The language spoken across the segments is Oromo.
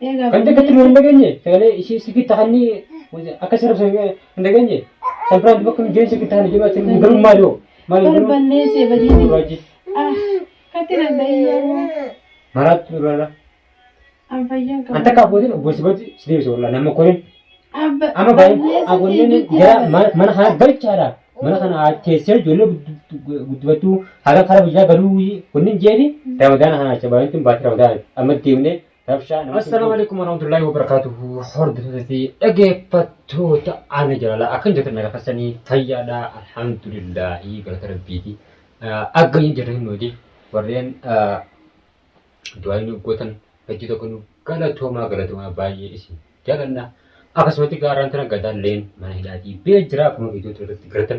Egaa Kan takkatti nu hin dhageenye sagalee ishee sifitti tahanni akka sirba hin dhageenye. San biraan bakka hin jireen sifitti tahanni jedhu achi garuu maali hoo? Maali Bar garuu? balleessee badiiti. Raajii. Ah, katti nan ta'ee Maraattu duraara. an fayyaan An takka abbootiin obboleessi bootti si deebise wallah nama korin. Abba Amma baay'ee balleessa agoonneen siidhutti jara dhaabate. mana kana galchaadha. Mana kana teessee ijoollee guddifattuu haga kara biyyaa galuu kunniin jeeni ramadaana kana acha baay'een tun baatii ramadaana amma deemnee rabshaa nama. Assalaamu alaikum warahmatullahi wabarakatuhu hordoftoota fi dhaggeeffattoota ana jaalala akkan jirtan nagaa keessanii fayyaadha alhamdulillahi galata rabbiiti. Akka hin jirre nuti warreen du'aa nuuf gootan hedduu tokko nuuf galatoomaa galatoomaa baay'ee isin jaalanna. Akkasumatti gaarraan tana gadaalleen mana hidhaatii bee jira akkuma viidiyoo ture irratti garatan.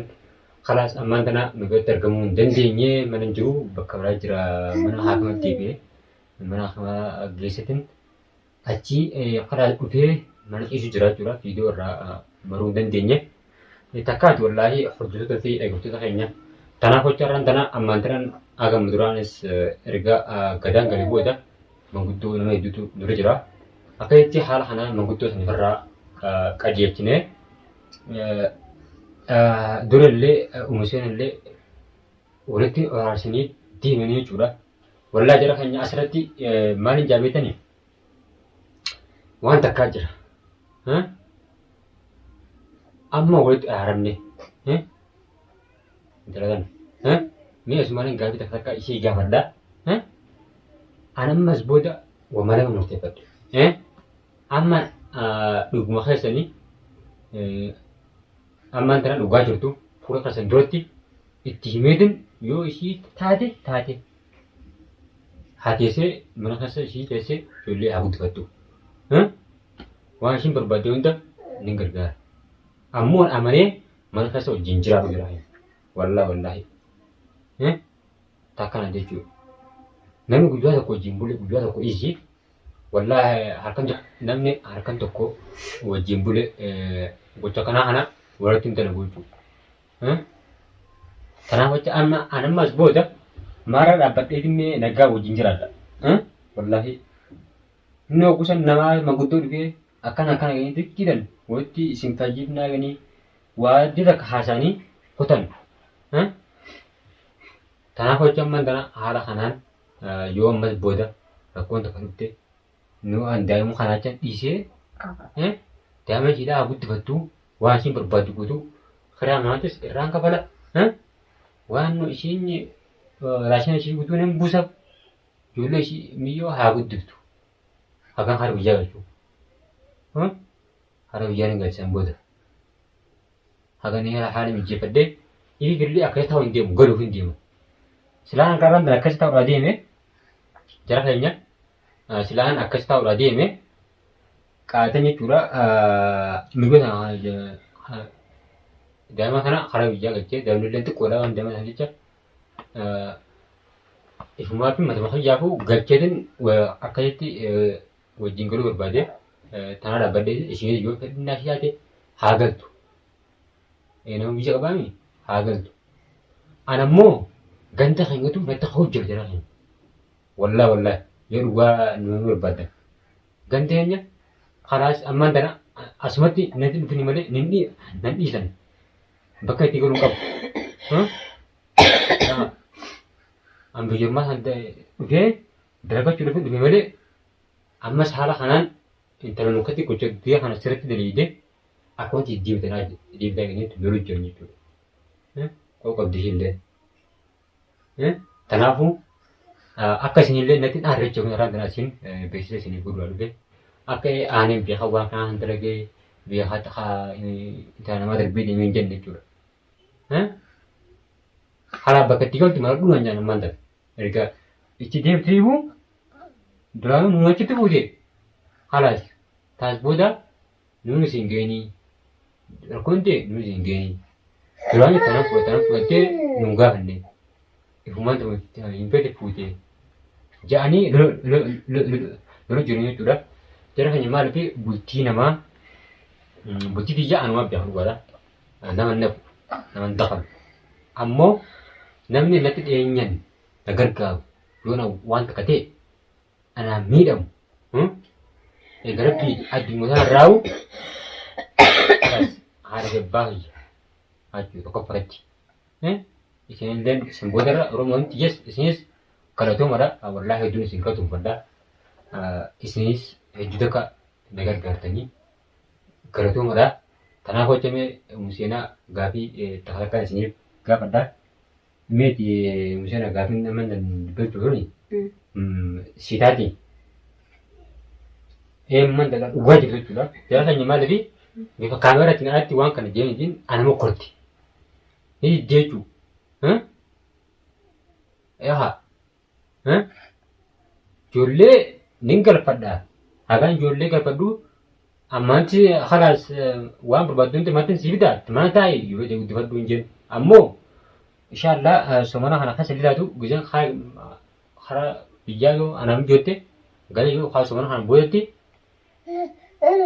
Kalaas ammaan tana nu biratti argamuu hin dandeenye mana hin jiru bakka biraa jira mana haakimatti deebi'ee mana haakimaa geessatin achi karaa dhufee mana ciisu jira jechuudha viidiyoo irraa maruu hin dandeenye. Takkaati wallaahi hordoftoota fi dhaggeeffattoota keenya. Tanaaf hojjaarraan tana ammaan tanan hagam duraanis erga gadaan galee booda manguddoo nama hedduutu dura jira. Akkasitti haala kanaan manguddoo sana ofirraa qajeelchinee durallee umuseen illee walitti araarsanii deemanii jechuudha. Wallaa jara keenya asirratti maal hin jaabeetanii waan takkaa jira. Amma walitti araaramne intala tana mee asumaan gaafii takka takka ishee gaafadha. An ammas booda wama lama murteeffadhe. Amma dhuguma keessanii ammaan tana dhugaa jirtu fuula keessan duratti itti himeetin yoo ishii taate taate haa teessee mana keessa ishii teessee ijoollee haa guddifattu. Waan ishiin barbaadde hunda nin gargaara. Ammoo an amanee mana keessa wajjin jiraatu jira. Wallaahi wallaahi. Takkana jechuudha. Namni guyyaa tokko wajjin bule guyyaa tokko dhiisi. Wallaahi halkan namni halkan tokko wajjin bule gocha kanaa kana walitti hin dalagu jechuudha. Kanaaf jecha amma an ammas booda maara dhaabbadhee dimmee nagaa wajjin jiraadha. Wallaahi. Inni hoggusan namaa maguddoo dhufee akkana akkana ganii dukkiidhan walitti isin fayyifnaa ganii waa hedduu takka haasa'anii kutan. Kanaaf hojii ammaan tana haala kanaan yoo ammas booda rakkoon takka dhufte nu an daa'ima kanaa acha dhiisee daa'ima ishiidhaa haa guddifattu waan ishiin barbaaddu guutuu kiraa manaatis irraan kafala waan nu ishiin raashina ishii guutuu nan buusaaf ijoollee ishii miyyoo haa guddiftu hagan hara biyyaa galchuu hara biyyaa ni galchan booda hagan haala mijjeeffadhee ifi fillee akkasi ta'u hin deemu galuuf hin deemu silaan karaan tan akkasi ta'uudhaa deeme jara keenya silaan akkasi ta'uudhaa deeme qaatan jechuudha mirga daa'ima kana karaa biyyaa galchee daa'imni illee xiqqoodha waan daa'ima sana jecha ifumaa fi matuma kiyyaafuu galcheetin akkasitti wajjin galuu barbaade tanaa dhaabbadhee isheen yoo fedhinnaa ishee taate haa galtu. Nama biyya qabaami haa galtu. Ana immoo ganda keenyatu natti hojjeta jara keenya. Wallaahi wallaahi yoo dhugaa nu barbaaddan. Ganda keenya karaas ammaan tana asumatti natti dhufini malee nan dhiisan. Bakka itti galuu qabu. An biyyummaa san dhufee dalagachuu dhufe dhufe malee ammas haala kanaan intala nukkatti gocha biyya kana sirriitti dalaydee akka wanti deemte deemtaa keenyatti lolu jiran jechuudha. Qoo qabdi ishiillee. Kanaafuu akka isinillee natti hin aarre jechuudha irraan kana isin beeksisa isiniif godhuudhaa dhufe. Akka aaneen beekaa waan kanaa hin dalagee beekaa intala namaa darbee deemee hin jenne jechuudha. Karaa bakka itti galtu mara dhuman jaan ammaan tana. Erga itti deemtee immoo duraanuu nuun achitti fuute. Kalaas taas booda nuun isin geenii rakkoon ta'e nuun isin geenii. Duraanuu tana fudhatana fudhattee nuun gaafanne. Ifumaan hin fedhe fuute. Ja'anii lolu jiru jechuudha. Jara keenya maaliif bultii namaa bultii tiyya anumaa beeku dhugaadha. Nama hin naqu, nama hin dakalu. Ammoo namni natti dhiyeenyan na gargaaru yoo na waan takka ta'e anaan miidhamu. Eega Rabbii addunyaa kana irraa'u haadha fi abbaa kiyya jechuudha tokkoffaratti. Isinilleen isin boodarra Oromoon tiyyas isinis galatoomadha. Wallaahi hedduun isin galatoomfadha. Isinis hedduu takka na gargaartanii galatoomadha. Kanaaf hojjame Museenaa gaafii takka takkaan isiniif gaafadha. Meeti Museenaa gaafiin amma dubbachuu tuni si taati. Eemman dhala dhugaa jirtu jechuudha. Jara keenya maaliif bifa kaameraatiin alatti waan kana jeenitiin anama korti. Ni diddee jechuudha. Yaa ijoollee nin galfadha. Hagaan ijoollee galfadhu ammaanti halaas waan barbaaddu hundi maatiin sii fidaa mana taa'i ijoollee guddifadhu hin jennu. Ammoo inshaallah somana kana keessa jiraatu gizeen karaa biyyaa yoo anaan mijootte gala yoo kaa somana kana boodatti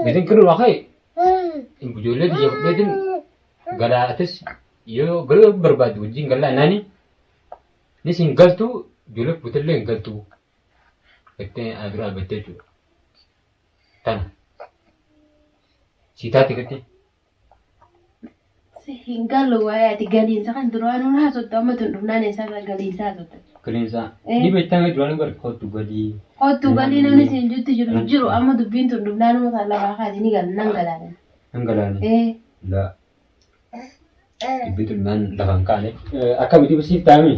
gizeen kennu ka'e ijoollee biyya fudheetiin galaa atis yoo galuu barbaaddu wajjin galaa naani nis hin galtu ijoollee fuutellee hin galtu jettee ana dura dhaabbattee jechuudha. Tana. Sii taate gattee. Si hin galu waa'ee ati galiinsa kan duraanuu haasoftu amma tun dhufnaan eessarraa galiinsa haasofta. Galiinsa. Eh. Ni beektaa duraanuu bara kottu galii. Kottu galii namni siin juttu jiru hin jiru amma dubbiin tun dhufnaan mataa lafaa kaati ni gal nan galaana. Nan galaane. Eh. Laa. Dubbiin tun naan lafa hin kaane. Akkamitti siif taa'ame?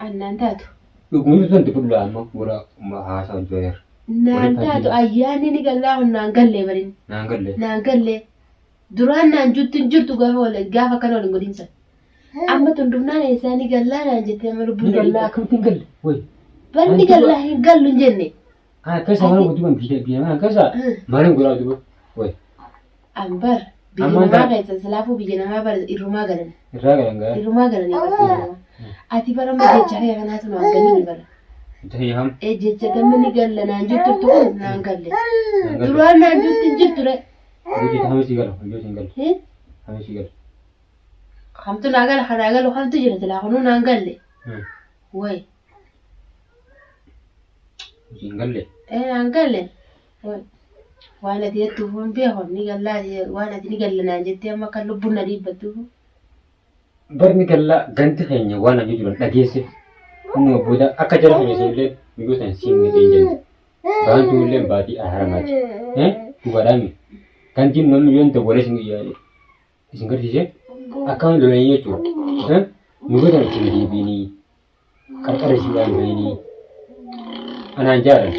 Annaan taatu. Dhugumatu tan fudhu amma bora haasaa hojjeera. Naan taatu ayyaanni ni gallaa kun naan gallee barin. Naan galle. Naan gallee. Duraan naan juttu hin jirtu gaafa wal gaafa kana waliin godhinsa. Amma tun dhufnaan eessaa ni gallaa naan jettee amma lubbuun Ni gallaa akkamitti hin galle? Wayi. Barni gallaa hin gallu hin jenne. Ana keessa maal godhu biyya biyya mana keessa maal godhaa duba? Wayi. Ambar biyya Ammaan namaa kana- keessa silaafuu biyya namaa bara irrumaa galan. Irraa galan gaa. Irrumaa galanii bara biyya namaa. Ati bara amma jecha kee kanaatu naan galini bara. Tayyam. Ee jecha gamma ni galla naan jettu turte kun naan galle. Duraan naan jettu hin jirtu re. Hojii hamisi gala hojii hin galu. Hee? Hamisi gala. Kamtu naa gala kanaa galu kamtu jira silaa kunuu naan galle. Wayi. Hojii hin galle. Ee naan galle. Wayi. Waan ati jettuuf hin beeku ni gallaa waan ati ni galla naan jettee amma kan lubbuun na dhiibbattuuf. Barni gallaa ganti keenya waan hojii jiran dhageesse. Inni booda akka jara keenya isinillee biyyoota hin siinne hin jenne. Baantuu illee baatii haramaati. Dhugaadhaami. Gantiin namni yoo hin dawwalee isin garsiise akkam lolanii jechuudha. Biyyoota itti hin deebiinii. Qarqara isiidhaan bahanii anaan jaaran.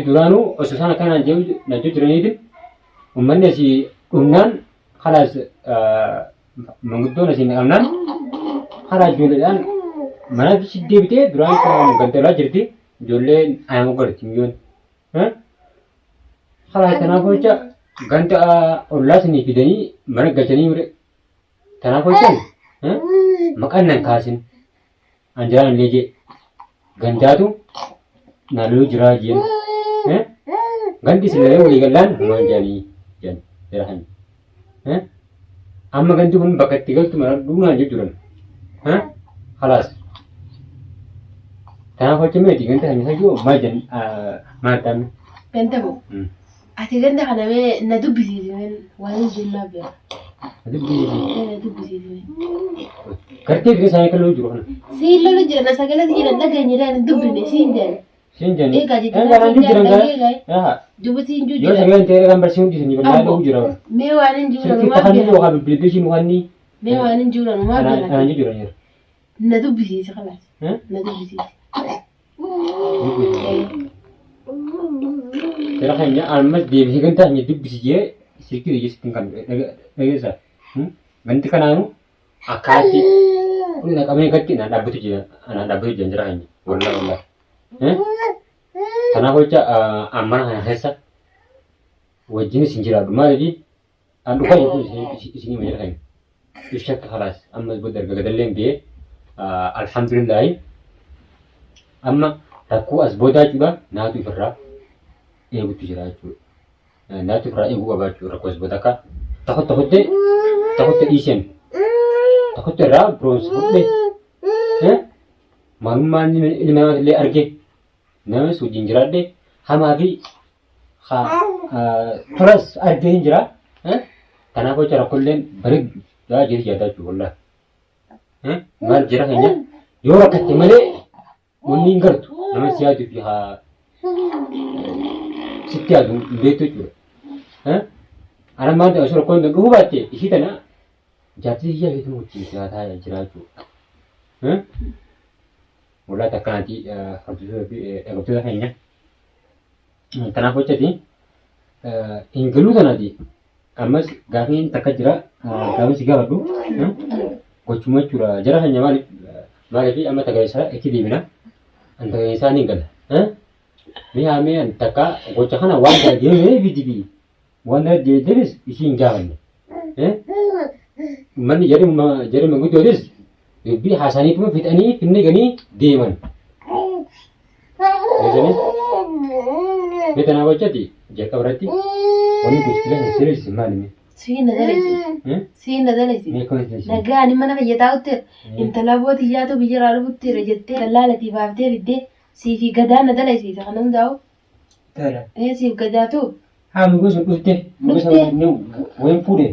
Duraanuu osoo isaan akkanaan najjoo jiraniitiin uummanni asii dhumnaan kalaas manguddoon asii naqamnaan karaa ijoolleedhaan mana si deebitee duraan kan gantalaa jirti ijoolleen anama godhatti miyoon. Karaa kanaaf jecha ganda ollaa sinii fidanii mana galchanii Kanaaf hojjan maqaan nan kaasin an jiraan illee jee gandaatu naa loluu jiraa jeen gandi isin lamee walii gallaan humaan jaanii jan jara kan amma gandi kun bakka itti galtu mana dhuunaan jechuudhan halaas kanaaf hojjan meeti ganda kan isa jiru maal jan maal taame. Ganda moo? Ati ganda kana mee na dubbisiisi mee waan hin jinnaa beeka. Na dubbisiisi. Mee na dubbisiisi mee. Gartee biyya isaanii kan lolu jiru kana. Siin lolu jira na sagalee jira dhageenye dhaan hin dubbifne siin jedhan. Siin jedhani. Eegaa jechuudha Eegaa siin jiran jedhan gara. dhageegaa. Yaa. Duba siin jiru Yoo jira. sagaleen ta'ee kan barsiisuu hundi isin bal'aa Abbo. dhuu jira. Mee waan hin jiru Silkii nanumaa tafanni beeka. yookaan bilbilli mukanni. Mee waan hin jiru nanumaa Anaan beeka. jiran jira. Na dubbisiisi kalaas. Na dubbisiisi. Jara keenya ammas deebisee ganta keenya dubbisi jee silkii biyya sittiin kan dhageessa. Ganti kanaanu akkaatti kun naqamee gatti naan dhaabbatu jira naan dhaabbatu jira jara keenya wallah wallah. Kanaaf jecha ammana kana keessa wajjin isin jiraadhu maaliif an dhugaa jirtu isin hima jara keenya. Ibshakka kalaas ammas booda erga gadalleen biyee alhamdulillaahi amma rakkoo as boodaa jechuudha naatu ifirraa eegutti jira jechuudha. Naatu ifirraa eeguu qaba jechuudha rakkoo as booda akka tokko tokkotti tokkotti dhiiseen tokkotti irraa biroonsi fudhe maalummaan ilma namaatillee arge namas wajjin jiraadhe Hamaa fi tolas argee hin jira. Kanaaf jecha rakkoolleen bareedaa jiru jaadaa jechuudha wallaahi. Maal jira keenya yoo rakkatte malee wanni hin gartu nama si yaaduu fi haa sitti yaadu hin beektu jechuudha. Ana maal ta'e osoo rakkoon dhufuu baatte ishii tana jaartii kiyyaa isheetu wajjin jiraataa jira jechuudha. Wallaahi akkanaati hordoftoota fi dhaggeeffattoota keenya. Kanaaf hojjeti hin galuu tanaati. Ammas gaafiin takka jira gaafiin si gaafadhu gochuma jechuudha. Jara keenya maaliif maaliif amma tagaysaa itti deebina. An tagaysaa ni gala. Mee haa mee an takka gocha kana waan dalagee fidifi waan dalagee ishii hin gaafanne. Manni jarri jarri manguddootis dubbii haasaniituma fixanii finne ganii deeman. Eeganii mee tanaa hojjeti jalqaba irratti wanni gosti lafa sirreessi maali mee? Siin na dalagsiise. Siin na dalagsiise. Mee akkamitti dalagsiise? Nagaan mana fayyataa utteera. Intala bootiyyaatu biyyarraa dhufutteera jettee dallaalatii baaftee fiddee siifi gadaan na dalagsiise kana hundaa'u. Tala. Ee siif gadaatu. Haa mugoo sun dhufte. Mugoo sun Dhufte. wayin fuudhe.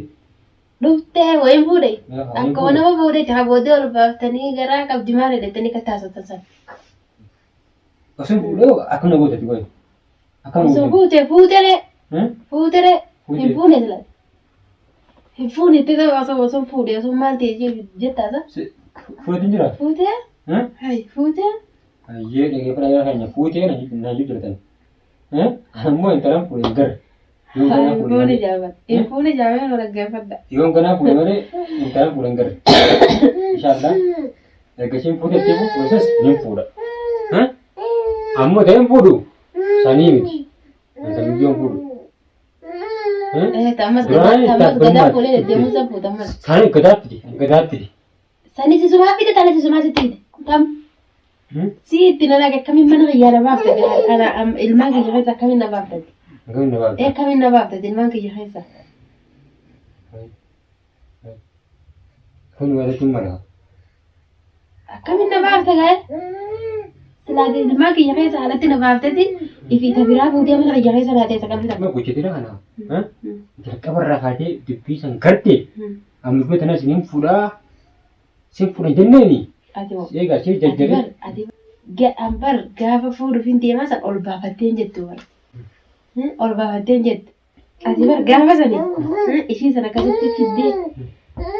Dhuftee wayin fuudhe. Wayin Akka fuudhe. nama fuudhe ta'a booddee ol baaftanii garaa qabdi maal jedhettanii akka taasifatan sana. Osoo fuudhee akkana gootati wayin. Akkana Osoo gootati. fuute fuuteree fuuteree Fuute. hin fuune sila. Hin fuune itti ta'u osoo osoo fuudhe osoo maal ta'e jettaasa. Fuudhatin jira? Fuutee hayi fuutee Ayyee dhaggeeffadhaa jara keenya fuutee na jirtan. Ammoo intalan fuudhe hin garre. Yoon ganaa hin fuudhe fuune malee. jaabata. Hin fuune jaabata nu dhaggeeffadha. Yoon ganaa fuudhe malee intalan fuudhe hin garre. Inshaallah erga isheen fuutetti fuudhesas nin fuudha. Ammoo ta'e hin fuudhu sanii miti. Sanii yoon fuudhu. Eh ammas Duraan gadaa ammas gadaa itti fuudhee deddeemuu san fuuta ammas. Sanii gadaatti gadaatti. Sani sisumaa fide tana sisumaa sitti fide. Tam si itti na dhaga akkamiin mana kiyyaa na baafte kana ilmaan kiyya keessa akkamiin na baafte. Akkamiin na baafte? Ee akkamiin na baafte ilmaan kiyya keessa. Kun walitti mara. Akkamiin na baafte gaa'e? Silaa ilmaan kiyya keessa alatti na baafteti ifi ta biraa fuutee mana kiyya keessa naa teessa qabdi. Amma gocheetira kana. Jalqaba irraa kaatee dubbii san garte. Amma dubbii tanas niin fuudhaa. Sin fuudha jenneeni. Ati hoo? Eegaa ishee Ati jajjaree. bar ati bar bar gaafa fuudhuuf hin deemaa san ol baafattee hin jettu bar. Ol baafattee hin jettu. Ati bar gaafa sani ishii sana akkasitti fiddee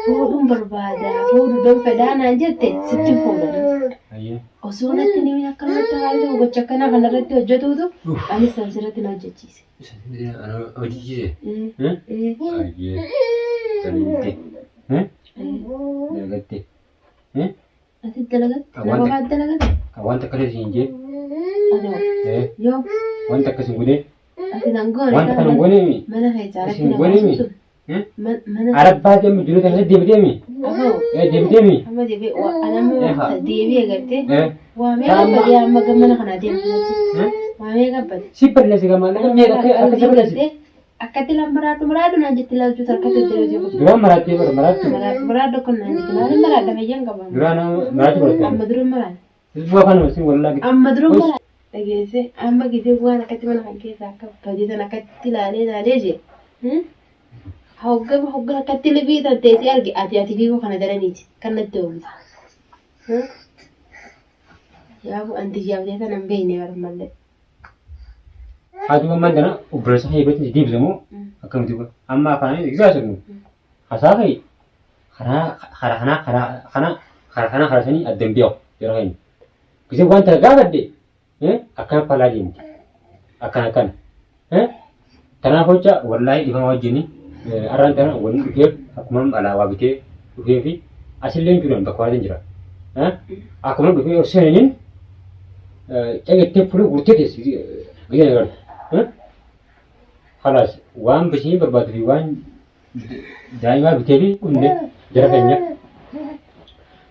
fuudhuun barbaada fuudhu don fedhaa naan jette sitti hin fuudhan. Ayyee. Osoo natti ni akkanumatti haalli gocha akkanaa kanarratti hojjetuutu anis san sirratti na hojjechiise. Hojjechiise. Ayyee. Dalagte. Dalagatte. Ati dalagatte? Nama baat dalagatte? Wanta akkasii siin jee. Ati hoo? Yoo Wanta akkasii godhee. ati nan goone Wanta kana hin goone mi? mana keessaa alatti Isin na goone mi? baasuun sun mana Arabbaa deemu jiru kana deebitee mi? afoo Deebitee mi? amma deebi'ee anamma deebi'ee gartee waamee Amma- gabbadee amma gammana kanaa deemu kanatti waamee gabbade. Si balleesse gamaa nama meeqa akka akka si balleesse. Gartee akkatti lan maraadhu maraadhu naan jetti laalchuu harkatti itti hojii kutu. Duraan maraattee bara maraattu. Maraadhu maraadhu kun naan jetti maaliin maraadha fayyaan qaba. Duraan nama maraattu baratte. Amma dura maraadha. Bu'aa kanuma sin wallaa gidi. Amma dura maraadha. Dhageesse amma gisee waan akkatti mana kan keessa akka bajetan akkatti ilaalee ilaalee jee. Hoggama hoggan akkatti libii tanteessi arge ati ati fiiguu kana daraniiti kan natti oomte. Yaabu anti yaabdee kana hin beekne barmallee. Haati mammaan tana obboleessa kee biratti deebisa moo akkamitti godha? Amma afaanii egaa sirnu. Hasaa kee karaa karaa kanaa karaa kana karaa kanaa karaa sanii adda hin beeku jara keenya. Gisee waan tana gaafadhe akkana falaa deemti. Akkana akkana. Tanaaf jecha wallaahi dhifama wajjin arraan tana wanni dhufeef akkuma alaabaa bitee dhufee fi asillee hin jiran bakka waatiin jira. Akkuma dhufee ol seenaniin cagettee fuula guurtee teessi gizee agartu. Halaas waan bishinii barbaadu fi waan daa'imaa bitee fi dhumne jara keenya.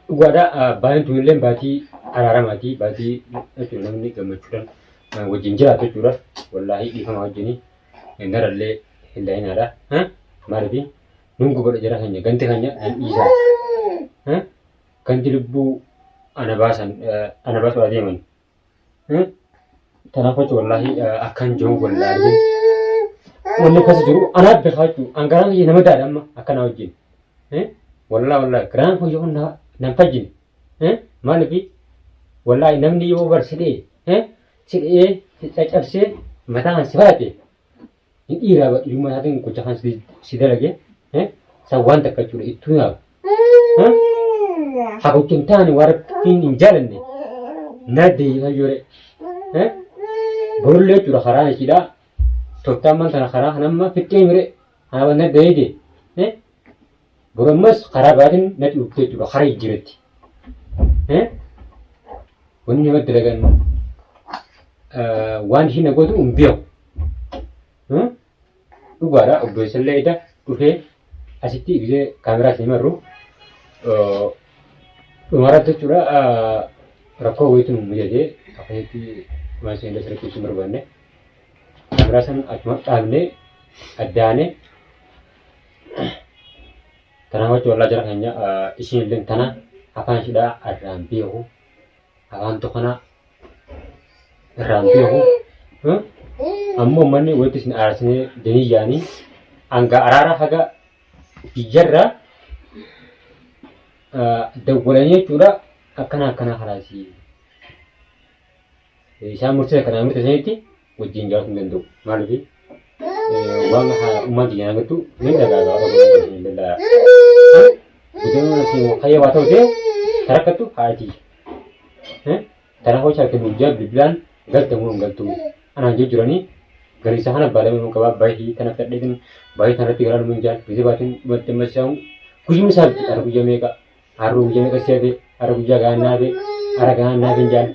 Dhugaadha baay'een tunillee baatii araaramaatii baatii jechuudha namni gammachuudhaan wajjin jiraatu jechuudha. Wallaahi dhiifama wajjini narallee hin laayinaadha. Maaliif nun gubadha jara keenya ganti keenya nan dhiisaa. Ganti lubbuu ana baasan ana baasuu adeeman. Tanaaf jecha wallaahi akkan jiru wallaahi. Wanni akkas jiru anaaf beekaa jechuudha. An garaan kiyya nama daadha amma akkanaa wajjin. Wallaahi wallaahi garaan kiyya kun nan fayyine. Maaliif wallaahi namni yoo bar sidhee sidhee caccabsee mataa kan si barate hin dhiiraa bar dhiirummaa isaatiin gocha kan si dalage san waan takka jechuudha ittuu nyaatu. Haa gocha hin taane waan rabbiin hin jaalanne na deebisaa joore. Borullee jechuudha karaan ishiidhaa tooftaan man tana karaa kanamma fixxee mire haa na deeyide. Boru ammas karaa biraatiin natti dhufte jechuudha karaa jijjiiratti. Wanni namatti dalagan waan isheen na gootu hin beeku. Dhugaadha obboleessallee ida dhufee asitti gisee kaameraa isin marru dhumarratti jechuudha rakkoo wayiitu nu mudatee akkasitti waan isin illee sirriitti ibsuu barbaanne kaameraa san achuma dhaabnee addaanee Tanaaf jecha wallaa jara keenya ishiin illee tana afaan ishiidhaa irraan beeku afaan tokkana irraan beeku ammoo manni walitti isin araarsinee danii yaanii hanga araara haga biyyarraa dawwalanii jechuudha akkana akkana kalaasii Isaan murteessa kanaa murteessanitti wajjin jiraachuu hin danda'u. Maaliif waan ummaan tiyya na gattu ni dhagaagaa waan godhan hin danda'a. Guddina si kayya waa ta'u ta'e tarakkattu haadha tiyya. Tana hojii harka guyyaa bilbilaan galte moo hin galtu anaan jiru jiranii gariisa kana baalamee mun qabaa baay'ee tana fedheetin baay'ee tanarratti garaa lumuun jaan gisee baatiin dhumatti ammas isaan guyyuma isaa har'a guyyaa meeqa har'a guyyaa meeqa si hafe har'a guyyaa gaannaa hafe har'a gaannaa hafe hin jaan.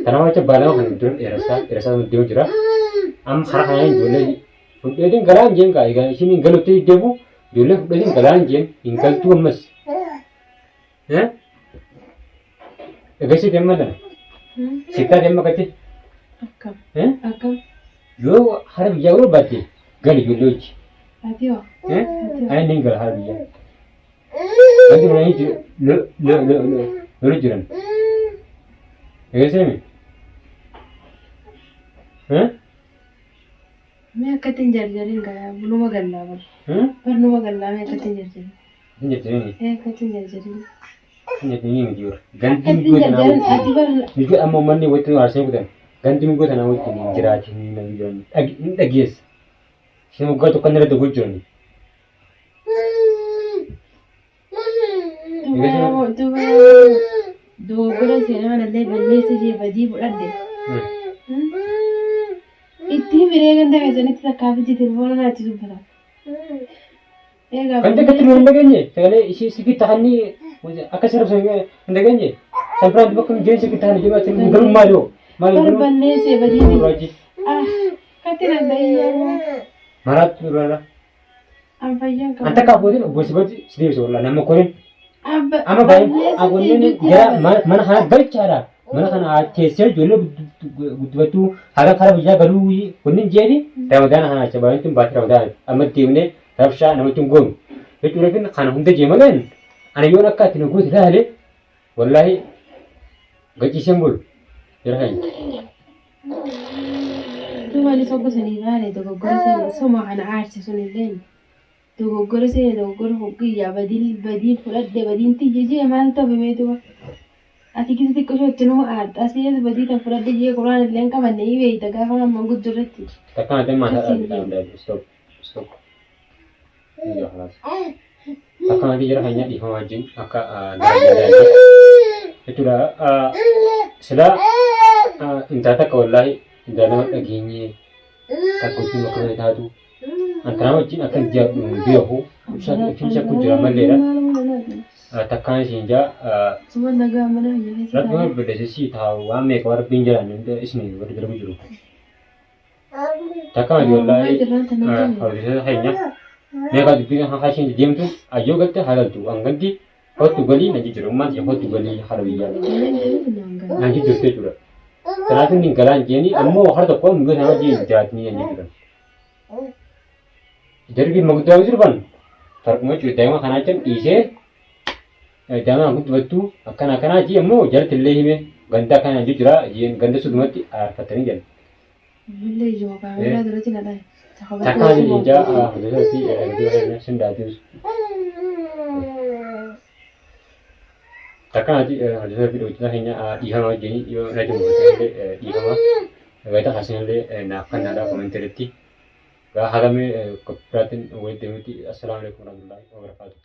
Kanaaf jecha baalama kana dura dheeressaa dheeressaa deemu jira. Amma karaa kanaan ijoollee fudheetiin galaan jeen kaa egaa ishiin hin galutti deebu ijoollee fudheetiin galaan jeen hin galtuu ammas. Egasii deemma tana. Sittaa deemma katti. Akkam. Akkam. Yoo hara biyyaa yeroo baadde gali ijoollee hojii. Ati hoo? Ani ni gala hara biyyaa. Wanti lolanii lolu jiran. Egasii Mee akkatti hin jarjarin gaa numa gallaa bar. Bar numa gallaa mee akkatti hin jarjarin. Hin jarjarin. Ee akkatti hin jarjarin. Hin jarjarin miti bar. Gandi Akkatti hin migoo tanaa jarjarin ati bar. Migoo amma uummanni walitti nu aarsee kutan. Gandi migoo tanaa wajjin hin jiraatin namni jiran. Hin dhageessa. Isin waggaa tokko irra dogoo jirani. Duuba dogoggora seenaa kanallee balleessa ishee badii fudhadhe. Itti himiree ganda keessanitti takkaa fiji telefoona naatti dubbata. Egaa Kan takkatti nu hin dhageenye sagalee ishee sifi tahanni akka sirba hin dhageenye. San biraan bakka hin jireen sifi tahanni jedhu achi garuu maali hoo? Maali bar garuu? balleessee badii fi Raajii. ah katti nan ta'ee Maraatti nurra. an fayyaan An takka abbootiin obbo Sibati si deebise wallah nama korin. Abba Amma baay'ee balleessa agoonni sitti jara hafe. mana kana galchaadha. Mana kana teessee ijoollee guddifattuu haga kara biyyaa galuu kunniin jeeni ramadaana kana acha baay'een tun baatii ramadaana amma deemnee rabshaa namatti hin goonu. Jechuudha fin kana hunda jee maleen ana yoon akka ati na goote laale wallaahi gachiiseen bulu jara keenya. Duuba anis obbo sanii baane dogoggora seene soma kana aarse sun illeen dogoggora seene dogoggora hoggiyyaa badiin badiin fudhadhe badiin tiyya jee maal ta'u mee duuba ati gisa xiqqoo ishootti numa aarta asii as badii tan fudhadhe jee quraan illee hin qabanne ni beeyta gaafa amma guddu irratti. Takka na deemaa isaa stop stop. Akka maatii jara keenya dhiifama wajjin akka jechuudha. Silaa intala takka wallaahi intala nama dhageenyee takka wajjin bakka mana taatu antana wajjin akka hin jiraadhu hin beeku ibsaan shakku jira malleedha. Takkaan isin jaa Suma nagaa mana biyya keessa rabbi taa'ee. waan balleesse sii taa'u waan meeqa waan rabbiin jalaan hunda isin warri dalagu jiru. Takka miti wallaahi hordoftoota keenya meeqa dubbii kan haa isheen deemtu ayyoo galte haa galtu an ganti hottu galii na jijjiira ummaan tiyya hottu galii hara biyyaa na jijjiirte jechuudha. Kanaaf inni galaan jeeni ammoo har tokko migoo sana wajjin jiraatanii hin jechuudha. Darbii maguddaa jiru kan farquma jechuudha daa'ima kanaa jechuun dhiisee daa'ima guddifattu akkana akkanaa jee ammoo jalatti illee hime. Ganda kana jira jeen ganda sudumatti araarfattanii jedhan. Ammallee ijuma kaameeraa duratti na dhahe. Takkaa jedhin jaa hordoftoota fi sin daatis. Takka nati hordoftoota fi hojjetaa keenya dhiifama wajjin yoo nati mul'ate illee dhiifama. Gaita kaasan illee naaf kennaadha komentii irratti. Gaa hagamee qophii biraatiin walitti deemuutti assalaamu alaikum warahmatullahi wabarakatuh.